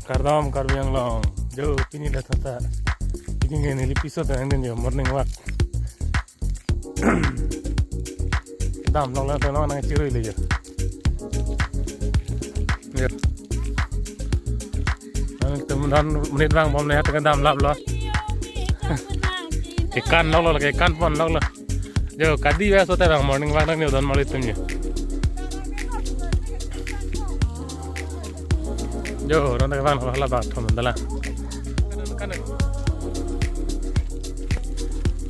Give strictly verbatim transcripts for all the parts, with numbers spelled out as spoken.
Kardom Karbi Anglong. Jo, pini dak tata. Pini ke neli piso ta nangdun jo morning walk. Damlok lo, damlok nangchirui le jo. Jo. Nangtum don menit vang bom ne hat ke damlap lo. Kekan lok lo, kekan ponlok lo. Jo, kadi ya so ta vang morning walk nang jo don mali tum jo. Jo, ron ta vang hala bak thom dala.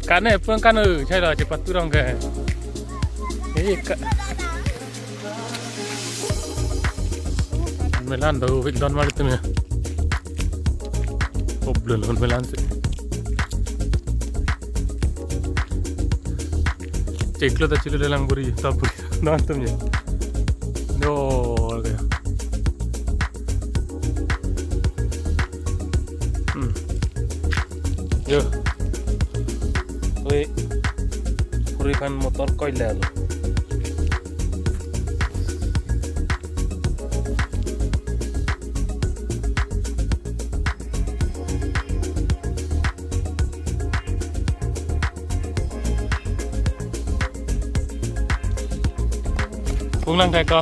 Kane pun kane chai lo chepatu rong ke. Ei ka. Melan do wik don mali tum jo. Problem hon melan si. Chiklo ta chiklo lang buri, ta buri. Don tum jo. Do, okay. Hmm. Jo. Oi. Puri kan motor koila lo. Punglang kai ko.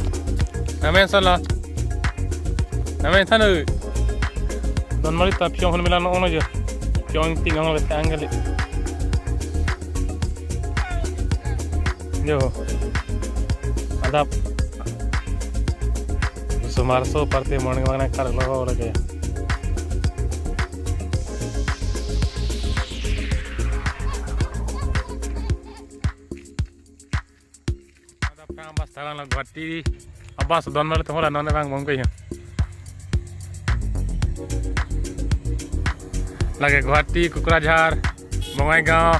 Namen solo. Namen thanu. Don mali ta piong hon melan ong jo. Piong ting ong le tang kali. Jo. Adap. Sumar so party morning walk nangkarlo lagi. Adap kang bus thalang lo Guwahati. Abas don mali tum hala non vang bom ke ya. Lake Guwahati, Kokrajhar, Bongaigaon,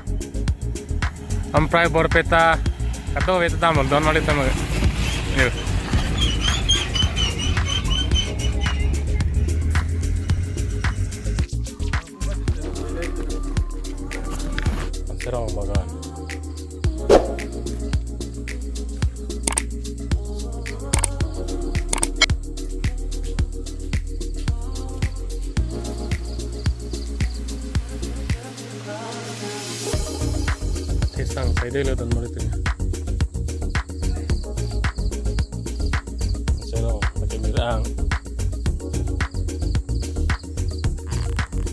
Amprai, Borpeta, kadokave ta damlo don mali tum. Yo. Serong bagan. Thesang saidelo don mali tum. Chalo, pakai mirang.